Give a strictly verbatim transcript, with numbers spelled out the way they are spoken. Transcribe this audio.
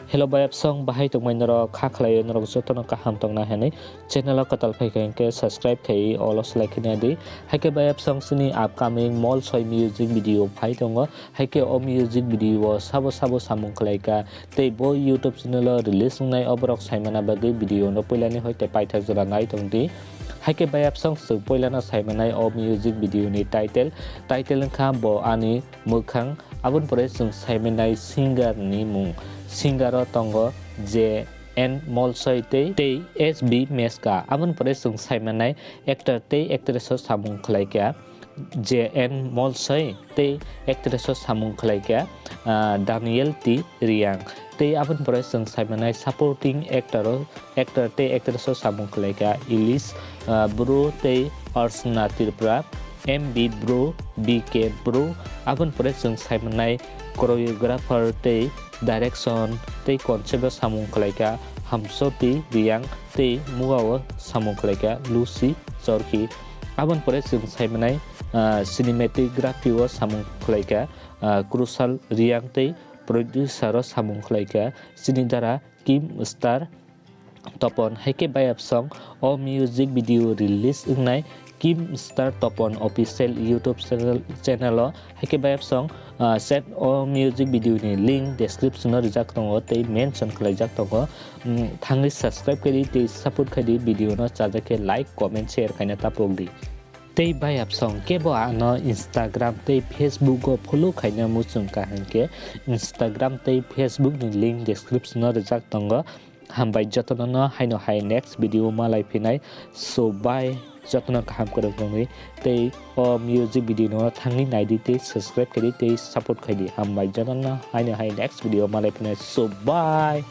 Hello bayapsong, bahai tongmai norok, kha khlaiwi norok jotono kaham tongna hwnwi channel o kwtal phaikha hinkhe subscribe khaiwi all o selai khwna di. Haikhe bayapsong chini upcoming Molsoi music video phai tongo. Haikhe o music video o sabo sabo samung khlaikha tei bo YouTube channel o release wngnai, oborok saimana bagwi video no puilani hoite paithak jora nai tongdi. Haikhe bayapsong chwng puilano saimanai o music video ni title. Title wngkha Bo Ani Mwkhang. Aboni pore chwng saimanai singer ni mung. Singer o tongo J N Molsoi tei, tei S B Meska. Aboni pore chwng saimanai actor tei actress o samung khlaikha J N Molsoi tei actress o samung khlaikha, ah, Daniel T Riang. Tei aboni pore chwng saimanai supporting actor o, actor tei actress o samung khlaikha Ilis, ah, Bru tei Arsna Tripura, M B Bru, B K Bru. Aboni pore chwng saimanai choreographer tei direction tei concept o samung khlaikha Hamsoti Riang tei muga o samung khlaikha Lucy Chorkhi. Aboni pore chwng saimanai, ah, cinematography o samung khlaikha, ah, Krushal Riang tei producer o samung khlaikha chini dara Kim Star Topon. Haikhe bayapsong o music video release wngnai Kim Star Topon official YouTube channel, channel o. Haikhe bayapsong, ah, set o music video ni link description o rijak tongo tei mention khlaijak tongo. Mm, thangwi subscribe khaidi tei support khaidi, video no chajak khe like, comment, share khaina tapok di. Tei bayapsong kebo ano Instagram tei Facebook o follow khaina muchung kha hinkhe Instagram tei Facebook ni link description o rijak tongo. Hambai jotono no haino hai next video malai phinai. So bye, jotono kaham kwrwng tongwi tei o music video no thangwi naidi tei subscribe khaidi tei support khaidi. Hambai jotono haino hai next video malai phinai. So bye.